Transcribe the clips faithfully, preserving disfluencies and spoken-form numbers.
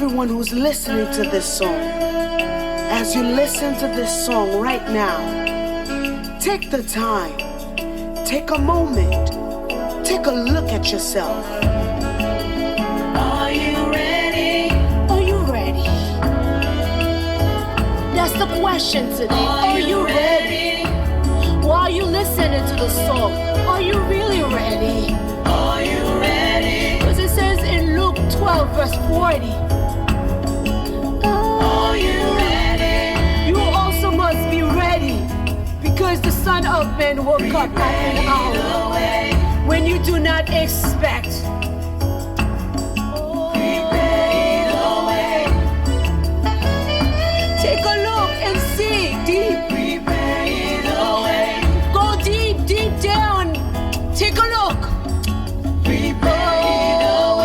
Everyone who's listening to this song, as you listen to this song right now, take the time, take a moment, take a look at yourself. Are you ready? Are you ready? That's the question today. Are you ready? While you listening to the song, are you really ready? Are you ready? 'Cause it says in Luke twelve, verse forty, are you ready? You also must be ready, because the Son of Man will come at an hour when you do not expect. Take a look and see deep. Go deep, deep down. Take a look. Oh,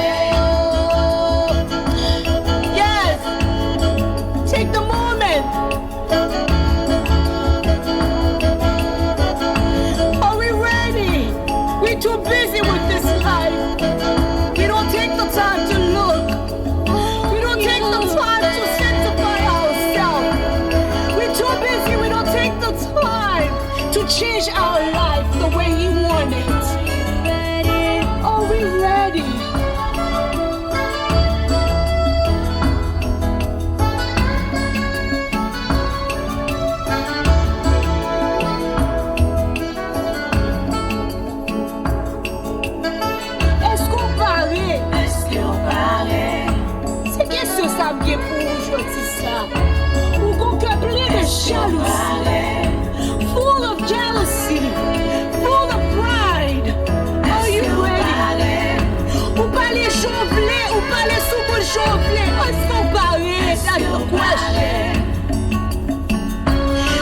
yes. Take the moment. Are we ready? We too busy with this life. We don't take the time to look. We don't take the time to sanctify ourselves. We too busy. We don't take the time to change our life the way He want it. Are we ready? Èske w pare? Èske w pare? Se kesyon sa m gen pou ou jodi sa. Ou gon kè plen de jalouzi, full of jealousy, full of pride. Are you ready? Ou pale jan w vle, ou pale sou moun jan w vle. Èske w pare? That's the question.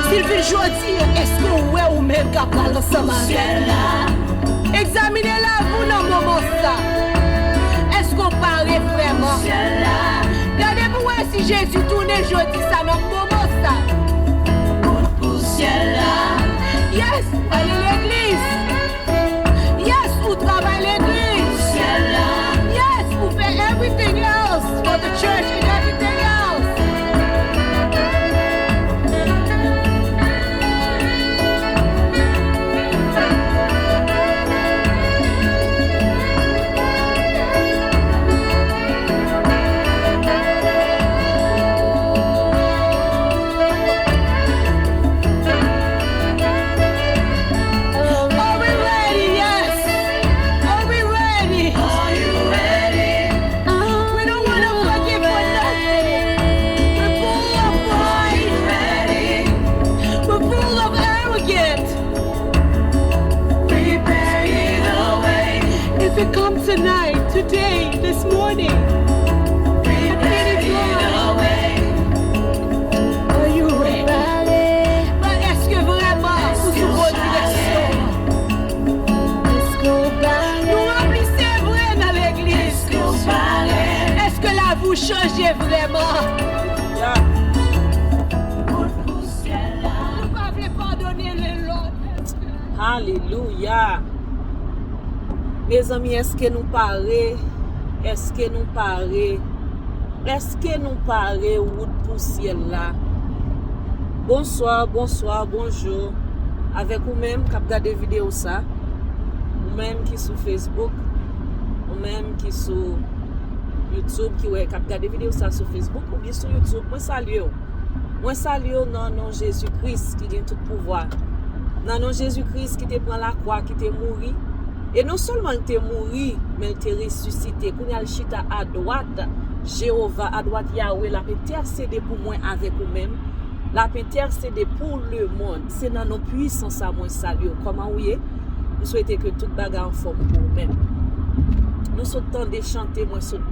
Si l vin jodi a, èske w wè ou menm k ap pale ansanm avè l? Egzamine lavi w nan moman sa. Èske w pare vrèman? Gade pou w wè si Jezi tounen jodi sa nan moman sa. Yes, ale legliz. Yes, ou travay legliz. Yes, ou fè everything else for the church and everything else. Are we ready? Yes. Are we ready? Are you ready? We don't wanna forgive for nothing. We're full of pride. We're full of arrogance. Prepare the way. If you come tonight, today, this morning, at any time, are you ready? But èske vrèman ou sou bon direksyon? Nou ranpli, se vre, nan legliz. Èske lavi w chanje vrèman? Nou pa vle padone len lòt. Alelouya. Mezanmi, èske nou pare? Èske nou pare? Èske nou pare wout pou syèl la? Bonswa, bonswa, bonjou. Avèk ou menm k ap gade videyo sa, ou menm ki sou Facebook, ou menm ki sou YouTube, ki wè, k ap gade videyo sa sou Facebook oubyen sou YouTube, mwen salye w. Mwen salye w nan non Jezi Kris ki gen tout pouvwa. Nan non Jezi Kris ki te pran lakwa, ki te mouri. E non sèlman l te mouri, men l te resisite. Kounye a l chita adwat Jewova, adwat Yawe, l ap entèsede pou mwen avèk ou menm. L ap entèsede pou lemonn. Se nan non pwisan sa mwen salye w. Kòman ou ye? M swete ke tout bagay anfòm pou ou menm. Nou sot tande chante mwen sot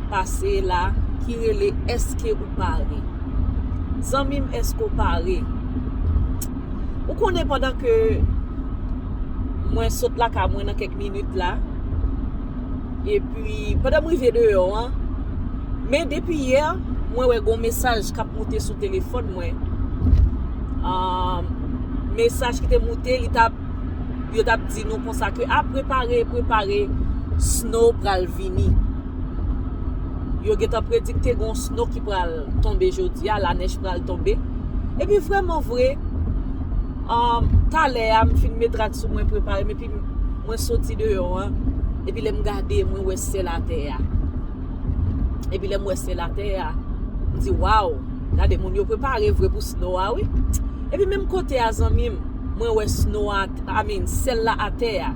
pase la ki rele Èske ou pare? Zanmi m, èske w pare? Ou konnen pandan ke mwen sot lakay mwen nan kèk minit la, epi pandan m rive deyò an, men depi yè, mwen wè gon mesaj k ap moute sou telefòn mwen. Ah, mesaj ki te moute, li t ap, yo t ap di nou konsa ke, a, prepare, prepare, snow pral vini. Yo gentan predikte gen yon snow ki pral tonbe jodi a, lanèj pral tonbe. Epi vrèman vre, um, talè a, m fin met rad sou mwen, prepare m, epi mwen soti deyò an. Epi lè m gade, mwen wè syèl atè a. Epi lè m wè syèl atè a, m di, "Waw, gade moun yo prepare vre pou snow a, wi." Epi menm kote a, zanmi m, mwen wè snow a, I mean, syèl la atè a.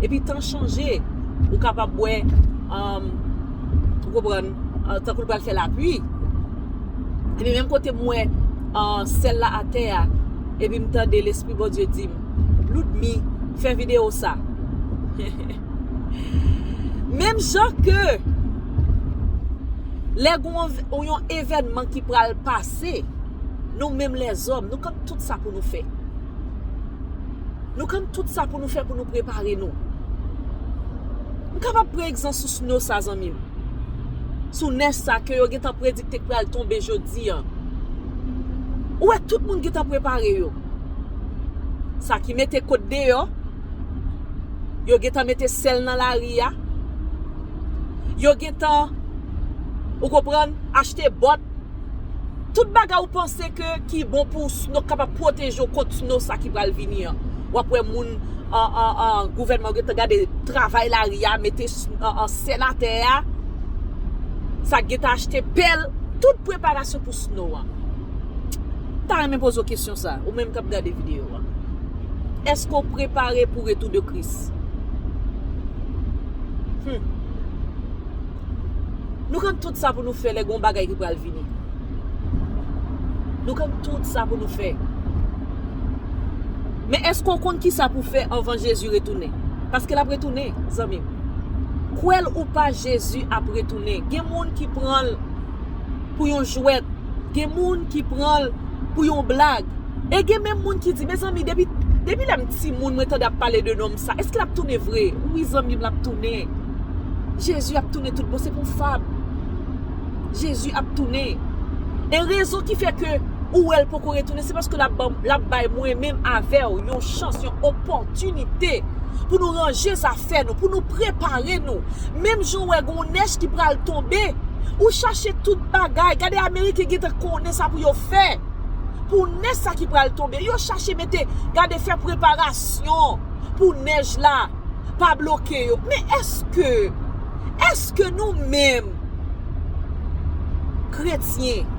Epi tan chanje, ou kapab wè, um, ou konprann, uh, tankou l pral fè lapli. Epi menm kote m wè, uh, syèl la atè a, epi m tande Lespri Bondye di m, "Ludmi, fè videyo sa." Menm jan ke lè gon yon evènman ki pral pase, nou menm lèzòm, nou konn tout sa pou nou fè. Nou konn tout sa pou nou fè pou nou prepare nou. M kapab pran egzanp sou snow sa, zanmi m. Sou nèj sa ke yo gentan predikte k pral tonbe jodi an. Ou wè tout moun gentan prepare yo. Sa ki mete kot deyò, yo gentan mete sèl nan lari a. Yo gentan, ou konprann, achte bòt. Tout bagay ou panse ke ki bon pou snow, kapab pwoteje w kont snow sa ki pral vini an. W ap wè moun, an, an, an, gouvènman yo gentan gade travay lari a, mete s-, an, an, sèl atè a. Sa k gentan achte pèl, tout preparasyon pou snow a. M ta renmen poze w kesyon sa, ou menm k ap gade videyo a. Èske w prepare pou retou de Kris? Hmm. Nou konn tout sa pou nou fè lè gon bagay ki pral vini. Nou konn tout sa pou nou fè. Men èske w konn ki sa pou fè anvan Jezi retounen? Paske l ap retounen, zanmi m. Kwè l ou pa, Jezi ap retounen. Gen moun ki pran l pou yon jwèt. Gen moun ki pran l pou yon blag. E gen menm moun ki di, "Mezanmi, depi, depi lè m timoun, mwen tande ap pale de nonm sa. Èske l ap tounen vre?" Wi, zanmi m, l ap tounen. Jezi ap tounen tout bon, se pa yon fab. Jezi ap tounen. E rezon ki fè ke ou wè l poko retounen, se paske l ap ban, l ap bay mwen menm avè w yon chans, yon opòtinite pou nou ranje zafè nou, pou nou prepare nou. Menm jan w wè gon nèj ki pral tonbe, ou chache tout bagay. Gade, Ameriken gentan konnen sa pou yo fè. Pou nèj sa ki pral tonbe, yo chache mete, gade, fè preparasyon pou nèj la pa bloke yo. Men èske, èske nou menm, kretyen,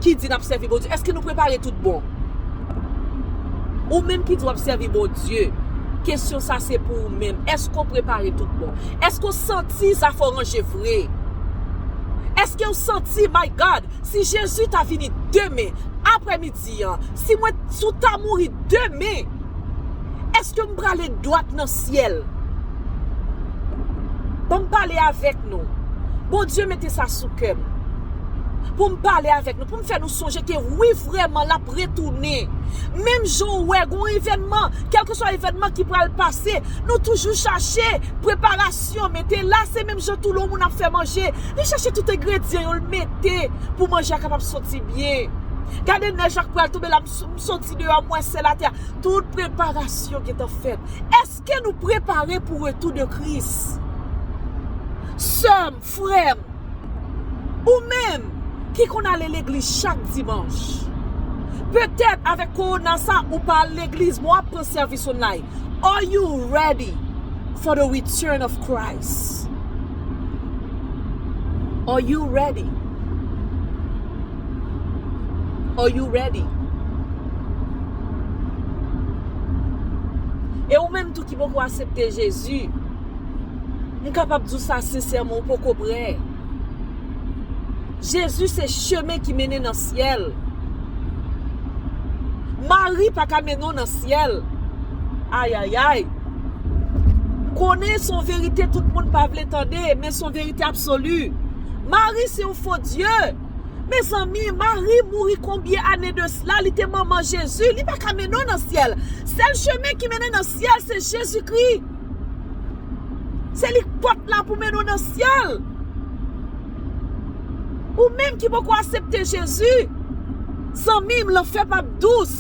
ki di n ap sèvi Bondye, èske nou prepare tout bon? Ou menm ki di w ap sèvi Bondye, kesyon sa se pou ou menm. Èske w prepare tout bon? Èske w santi zafè w ranje vre? Èske w santi, my God, si Jezi ta vini demen, aprèmidi an, si mwen, si w ta mouri demen, èske m prale dwat nan syèl? Ban m pale avèk nou. Bondye mete sa sou kè m. Pou m pale avèk nou, pou m fè nou sonje ke wi, vrèman, l ap retounen. Menm jan w wè, gon evènman, kèlkeswa evènman ki pral pase, nou toujou chache preparasyon, mete la, se menm jan tou lè moun ap fè manje. Li chache tout engredyan yo, l mete pou manje a kapab soti byen. Gade nèj la k pral tonbe la, m s-, m soti deyò, m wè syèl atè a. Tout preparasyon gentan fèt. Èske nou prepare pou retou de Kris? Sè m, frè m, ou menm ki konn ale legliz chak dimanch, petèt avèk kowona sa ou pa al legliz, men w ap pran sèvis online. Are you ready for the return of Christ? Are you ready? Are you ready? E ou menm tou ki poko aksepte Jezi, m kapab di w sa sensèman, ou poko prè. Jezi se chemen ki mennen nan syèl. Mari pa ka mennen w nan syèl. Ayayay. M konnen se yon verite tout moun pa vle tande, men se yon verite absoli. Mari se yon fo dye. Mezanmi, Mari mouri konbyen ane de sila, li te manman Jezi, li pa ka mennen w nan syèl. Sèl chemen ki mennen nan syèl, se Jezikri. Se li k pòt la pou mennen w nan syèl. Ou menm ki poko aksepte Jezi, zanmi m, lanfè p ap dous.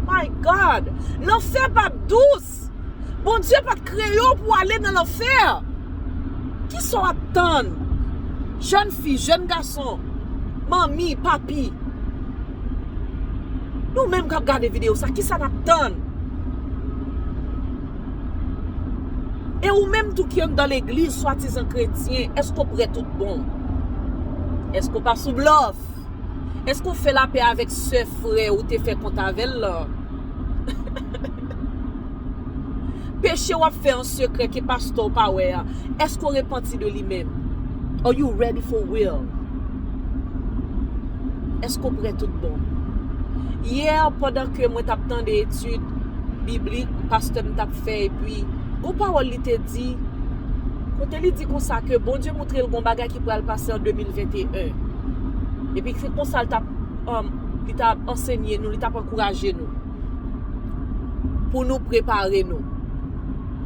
My God, lanfè p ap dous. Bondye pa t kreye w pou w ale nan lanfè. Kisa w ap tann? Jèn fi, jèn gason, manmi, papi. Nou menm k ap gade videyo sa, kisa n ap tann? E ou menm tou ki anndan legliz, swadizan kretyen, èske w prè tout bon? Èske w pa sou blòf? Èske w fè lapè avèk sè, frè ou te fè kont avè l lan? Peche w ap fè an sekrè ke pastè w pa wè a, èske w repanti de li menm? Are you ready for real? Èske w prè tout bon? Yè, pandan ke mwen t ap tande etid biblik pastè m t ap fè, epi gon pawòl li te di, kote li di konsa ke Bondye montre l gon bagay ki pral pase an de mil venteyen. Epi se konsa l t ap, um, li t ap ansenye nou, li t ap ankouraje nou pou nou prepare nou.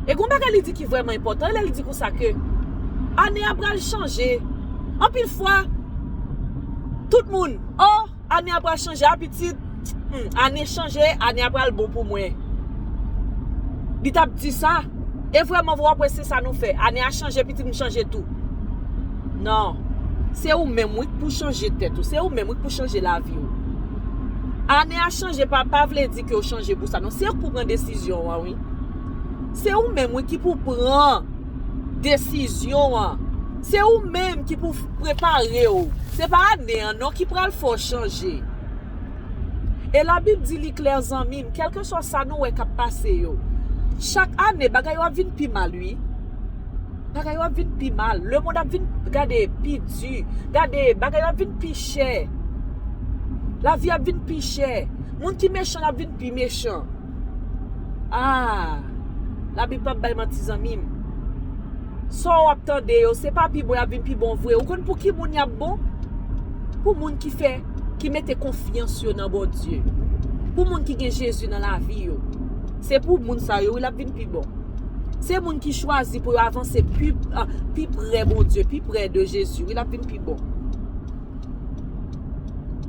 E gon bagay li di ki vrèman enpòtan, lè li di konsa ke ane a pral chanje. Anpil fwa, tout moun, oh, ane a pral chanje, a pitit, hmm, ane chanje, ane a pral bon pou mwen. Li t ap di sa, e vrèman vre, w ap wè se sa nou fè. Ane a chanje, pitit m chanje tou. Non. Se ou menm, wi, k pou chanje tèt ou. Se ou menm, wi, k pou chanje lavi w. Ane a chanje pa, pa vle di ke w chanje pou sa, non. Se ou k pou pran desizyon an, wi. Se ou menm, wi, ki pou pran desizyon an. Se ou menm ki pou f-, prepare w. Se pa ane an, non, ki pral fè w chanje. E Labib di li klè, zanmi m, kèlkeswa sa nou wè k ap pase yo, chak ane, bagay yo ap vin pi mal, wi. Bagay yo ap vin pi mal. Lemonn ap vin, gade, pi di. Gade, bagay yo ap vin pi chè. Lavi ap vin pi chè. Moun ki mechan ap vin pi mechan. Ah, Labib p ap bay manti, zanmi m. Sa w ap tande yo, se pa pi bon y ap vin pi bon vre. Ou konn pou ki moun y ap bon? Pou moun ki fè, ki mete konfyans yo nan Bondye. Pou moun ki gen Jezi nan lavi yo. Se pou moun sa yo, wi, l ap vin pi bon. Se moun ki chwazi pou yo avanse pi, ah, pi prè Bondye, pi prè de Jezi, wi, l ap vin pi bon.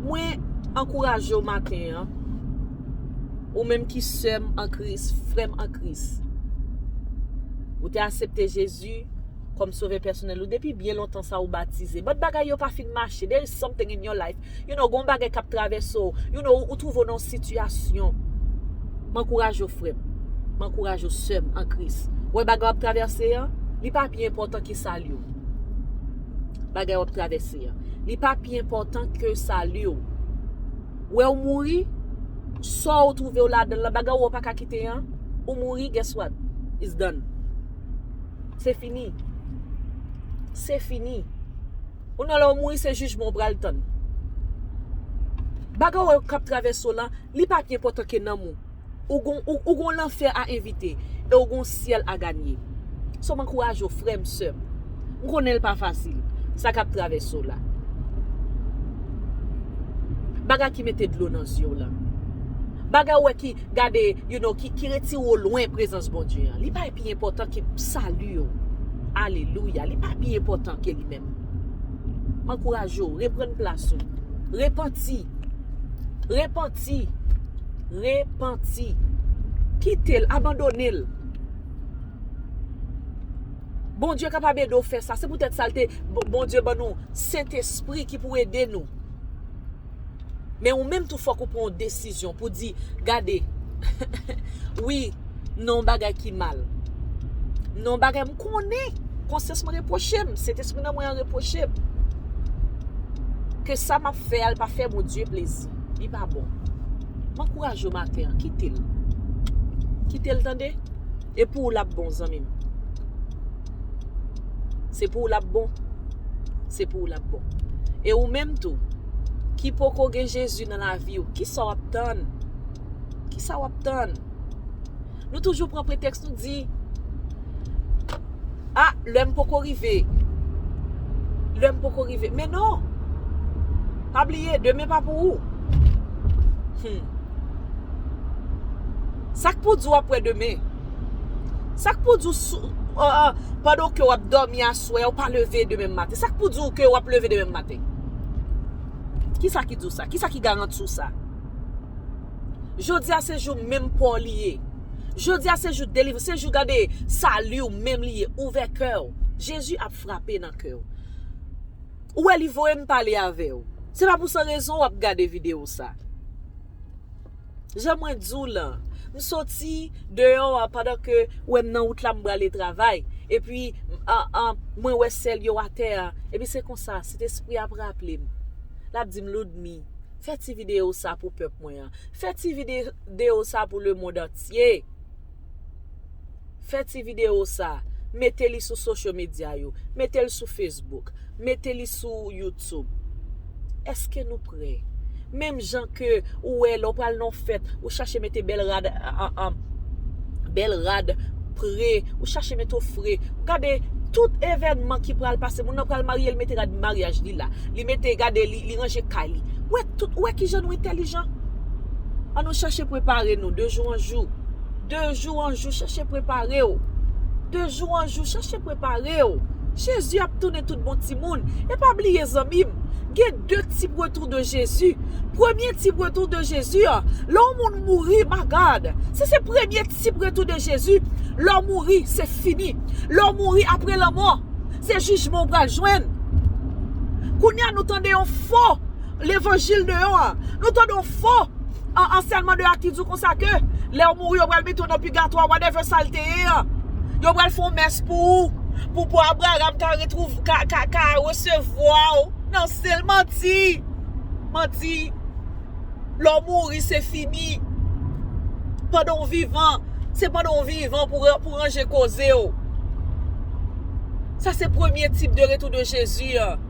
Mwen ankouraje w maten an, ou menm ki sè m an Kris, frè m an Kris. Ou te aksepte Jezi kòm sovè pèsonèl ou depi byen lontan sa ou batize. But bagay yo pa fin mache. There is something in your life. You know, gon bagay k ap travèse w. You know, ou twouve w nan yon sitiyasyon. M ankouraje w, frè m. M ankouraje w, sè m an Kris. Wè bagay w ap travèse an, li pa pi enpòtan ke sali w. Bagay w ap travèse an, li pa pi enpòtan ke sali w. Wè w mouri, sa w twouve w ladan l lan, bagay w pa ka kite an, ou mouri, guess what? It's done. Se fini. Se fini. Ou nan lè w mouri, se jijman w pral tann. Bagay w k ap travèse w lan, li pa pi enpòtan ke nanm ou. Ou gon, ou, ou gon lanfè a envite, e ou gon syèl a ganye. So, m ankouraje w, frè m, sè m. M konnen l pa fasil, sa k ap travèse w la. Bagay ki mete dlo nan zye w lan. Bagay w wè ki, gade, you know, ki, ki retire w lwen prezans Bondye an. Li pa pi enpòtan ke sali w. Alelouya. Li pa pi enpòtan ke li menm. M ankouraje w, reprann plas ou. Repanti. Repanti. Repanti. Kite l, abandone l. Bondye kapab ede w fè sa. Se poutèt sa l te, Bon-, Bondye ban nou Sentespri ki pou ede nou. Men ou menm tou fòk ou pran yon desizyon pou di, gade, wi, nan yon bagay ki mal. Nan yon bagay m konnen, konsyans mwen repwoche m, Sentespri nan mwen an repwoche m. Ke sa m ap fè a, l pa fè Bondye plezi. Li pa bon. M ankouraje w maten an, kite l. Kite l, tande. E pou w l ap bon, zanmi m. Se pou w l ap bon. Se pou w l ap bon. E ou menm tou, ki poko gen Jezi nan lavi w, kisa w ap tann? Kisa w ap tann? Nou toujou pran pretèks, nou di, a, lè m poko rive. Lè m poko rive. Men non! Pa bliye, demen pa pou ou. Hmm. Sa k pou di w ap wè demen? Sa k pou di w sou, euh, euh, pandan ke w ap dòmi aswè, w pa leve demen maten? Sa k pou di w ke w ap leve demen maten? Kisa ki di w sa? Kisa ki garanti w sa? Jodi a se jou menm pa w li ye. Jodi a se jou delivrans, se jou gade sali w menm li ye. Ouvè kè w. Jezi ap frape nan kè w. Ou wè li voye m pale avè w. Se pa pou san rezon w ap gade videyo sa. Jan mwen di w lan, m soti deyò a pandan ke w wè m nan wout la m prale travay. Epi an, an, mwen wè sèl yo atè a. Epi se konsa, Sentespri ap raple m. L ap di m, Ludmy, fè ti videyo sa pou pèp mwen an. Fè ti videyo sa pou lemonn antye. Fè ti videyo sa. Mete li sou social media yo. Mete l sou Facebook. Mete li sou YouTube. Èske nou prè? Menm jan ke ou wè lè w pral nan yon fèt, ou chache mete bèl rad, an, an, bèl rad pre, ou chache mete w fre. Gade tout evènman ki pral pase. Moun nan pral marye, li mete rad maryaj li la. Li mete, gade, li, li ranje kay li. Ou wè tout, ou wè kijan nou entèlijan? An nou chache prepare nou de jou an jou. De jou an jou, chache prepare w. De jou an jou, chache prepare w. Jezi ap tounen tout bon timoun. E pa bliye, zanmi m, gen de tip retou de Jezi. Premye tip retou de Jezi an, lè yon moun mouri, my God, se, se premye tip retou de Jezi. Lè w mouri, se fini. Lè w mouri, apre lanmò, se jijman w pral jwenn. Kounye a, nou tande yon fo levanjil deyò a. Nou tande yon fo an, ansèyman deyò a ki di w konsa ke lè w mouri, yo pral mete w nan pigatwa, whatever sa l te ye an. Yo pral fè yon mès pou ou, pou, pou Abraram ka retwouv-, ka, ka, ka resevwa w. Non, se l manti. Manti. Lè w mouri, se fini. Pandan w vivan, se pandan w vivan pou, pou ranje koze w. Sa se premye tip de retou de Jezi an.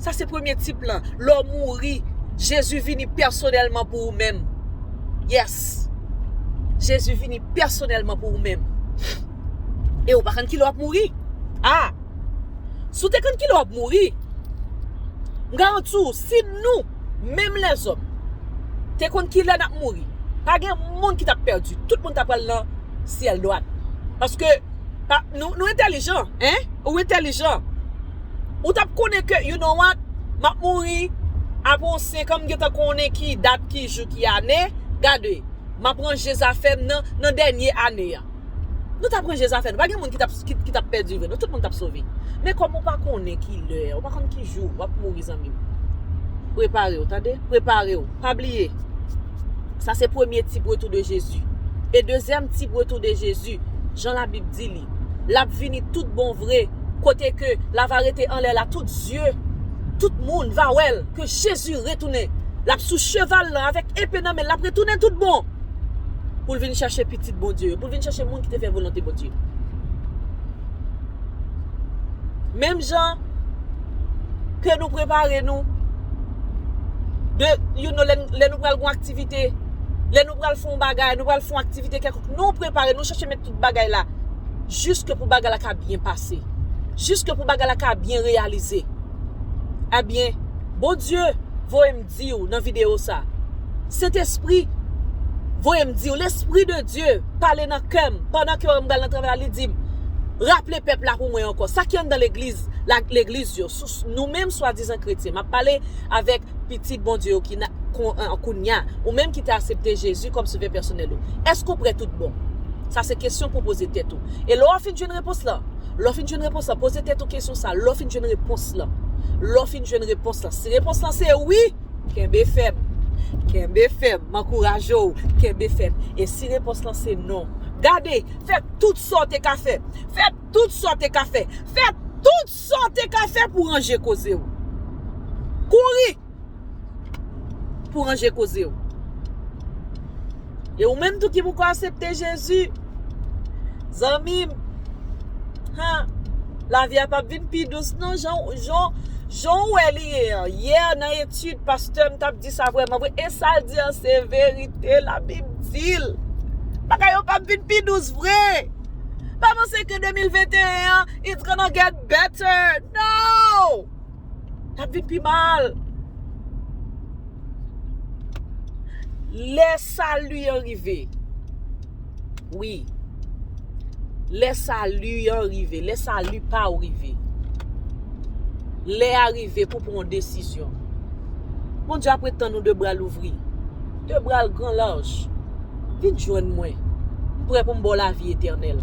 Sa se premye tip lan. Lè w mouri, Jezi vini pèsonèlman pou ou menm. Yes. Jezi vini pèsonèlman pou ou menm. E ou pa konn kilè w ap mouri. Ah! Si w te konn kilè w ap mouri, m garanti w, si nou, menm lèzòm, te konn kilè n ap mouri, pa gen moun ki t ap pèdi. Tout moun t ap pral nan syèl dwat. Paske, pa, nou, nou entèlijan, en? Ou entèlijan. Ou t ap konnen ke, you know what? M ap mouri apre yon senk an, m gentan konnen ki dat, ki jou, ki ane. Gade, m ap ranje zafè m nan, nan dènye ane a. Nou t ap ranje zafè nou. Pa gen moun ki t ap, ki, ki t ap pèdi vre. Nou tout moun t ap sove. Men kòm ou pa konnen ki lè, ou pa konn ki jou w ap mouri, zanmi m. Prepare w, tande? Prepare w. Pa bliye. Sa se premye tip retou de Jezi. E dezyèm tip retou de Jezi, jan Labib di li, l ap vini tout bon vre, kote ke l ava rete anlè la, tout zye, tout moun va wè l, ke Jezi retounen. L ap sou cheval lan avèk epe nan men l, l ap retounen tout bon. Pou l vin chache pitit Bondye yo, pou l vin chache moun ki te fè volonte Bondye. Menm jan ke nou prepare nou, de, you know, lè, lè nou pral gon aktivite, lè nou pral fè yon bagay, nou pral fè yon aktivite kèlkonk, nou prepare, nou chache met tout bagay la, jiske pou bagay la ka byen pase, jiske pou bagay la ka byen reyalize. Ebyen, Bondye voye m di w nan videyo sa. Sentespri voye m di w, Lespri de Dye pale nan kè m pandan ke m pral nan travay la, li di m, raple pèp la pou mwen ankò. Sa ki anndan legliz, la, legliz yo, sou, nou menm swadizan kretyen, m ap pale avèk pitit Bondye yo ki nan, kon, an, kounye a, ou menm ki te aksepte Jezi kòm sovè pèsonèl ou. Èske w prè tout bon? Sa se kesyon pou poze tèt ou. E lè w fin jwenn repons lan, lè w fin jwenn repons lan, poze tèt ou kesyon sa, lè w fin jwenn repons lan, lè w fin jwenn repons lan, si repons lan se wi, kenbe fèm. Kenbe fèm, m ankouraje w, kenbe fèm. E si repons lan se non, gade, fè tout sa w te ka fè. Fè tout sa w te ka fè. Fè tout sa w te ka fè pou ranje koze w. Kouri pou ranje koze w. E ou menm tou ki poko aksepte Jezi, zanmi m, ha, lavi a p ap vin pi dous non, jan, jan, jan w wè li ye an. Yè nan etid, pastè m t ap di sa vrèman vre. E sa l di an se verite, Labib di l. Bagay yo p ap vin pi dous vre. Pa panse ke de mil venteyen an, it's gonna get better. No! L ap vin pi mal. Lè sali an rive. Wi. Lè sali an rive. Lè sali pa w rive. Lè a rive pou pran yon desizyon. Bondye ap ret tann ou de bra l ouvri. De bra l gran laj. Vin jwenn mwen. M prè pou m ba w lavi etènèl.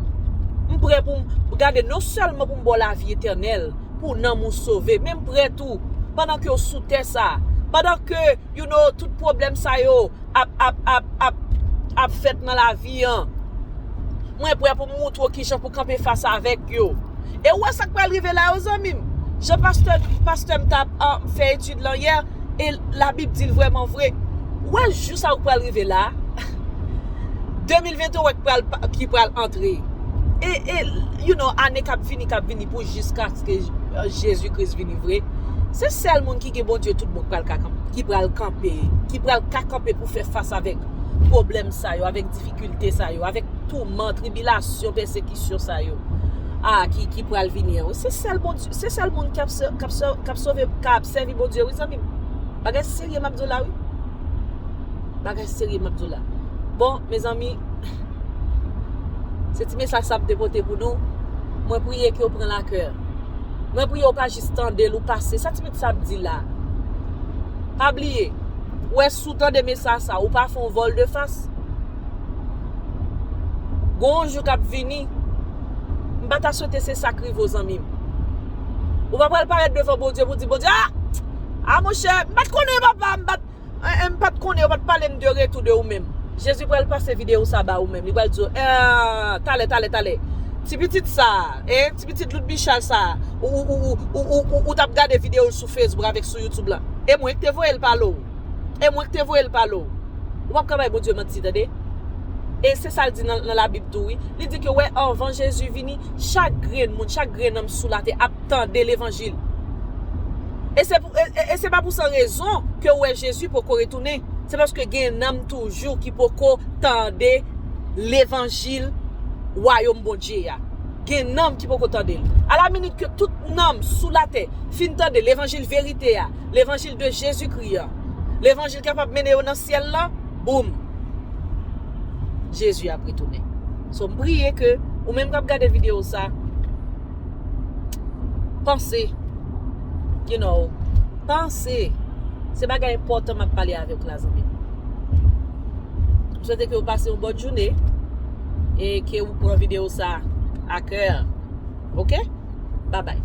M prè pou m gade non sèlman pou m ba w lavi etènèl, pou nanm ou sove, men m prè tou, pandan ke w sou tè sa, pandan ke, you know, tout pwoblèm sa yo ap, ap, ap, ap, ap fèt nan lavi an, mwen prè pou m montre w kijan pou kanpe fas avèk yo. E ou wè sa k pral rive la yo, zanmi m? Jan pastè, pastè m t ap, ah, fè etid lan yè, e Labib di l vrèman vre. Ou wè jou sa k pral rive la? De mil venteyen wè k pral, ki pral antre. E, e, you know, ane k ap vini, k ap vini pou jiskaske, eh, Jezi Kris vini vre. Se sèl moun ki gen Bondye tout bon k pral ka kanpe, ki pral kanpe, ki pral ka kanpe pou fè fas avèk pwoblèm sa yo, avèk difikilte sa yo, avèk touman, tribilasyon, pèsekisyon sa yo. Ah, ki, ki pral vini an. Se sèl Bondye, se sèl moun k ap, se- k ap, se- k ap sove, k ap sèvi Bondye, wi, zanmi m. Bagay serye m ap di w la, wi. Bagay serye m ap di w la. Bon, mezanmi, se ti mesaj sa m te pote pou nou. Mwen priye ke w pran lakè. Mwen priye w pa jis tande l, ou pase. Sa ti mesaj sa ap di la. Pa bliye, ou wè, si w tande mesaj sa, ou pa fè yon vòl de fas. Gon yon jou k ap vini, m pa ta swete se sa k rive w, zanmi m. Ou pa pral parèt devan Bondye pou di, Bondye, ah, ah, monchè, m pa t konnen, papa, m pa t, eh, eh, m pa t konnen, yo pa t pale m de retou de ou menm. Jezi pral pase videyo sa ba ou menm. Li pral di w, eh, talè, talè, talè. Ti pitit sa, eh, ti pitit Lout Michal sa, ou, ou, ou t ap gade videyo l sou Facebook avèk sou YouTube la. E mwen k te voye l pale w. E mwen k te voye l pale w. Ou p ap ka bay Bondye manti, tande. E se sa l di nan, nan Labib tou, wi. Li di ke, wè, anvan Jezi vini, chak grenn moun, chak grenn nanm sou latè ap tande levanjil. E se pou, e, e, e se pa pou san rezon ke w wè Jezi poko retounen. Se paske gen nanm toujou ki poko tande levanjil wayòm Bondye a. Gen nanm ki poko tande l. A la minit ke tout nanm sou latè fin tande levanjil verite a, levanjil de Jezikri a, levanjil kapab mennen yo nan syèl la, boum! Jezi ap retounen. So, m priye ke ou menm k ap gade videyo sa, panse, you know, panse. Se bagay enpòtan m ap pale avèk la, zanmi m. M swete ke w pase yon bòn jounen e ke w pran videyo sa a kè. Oke? Babay.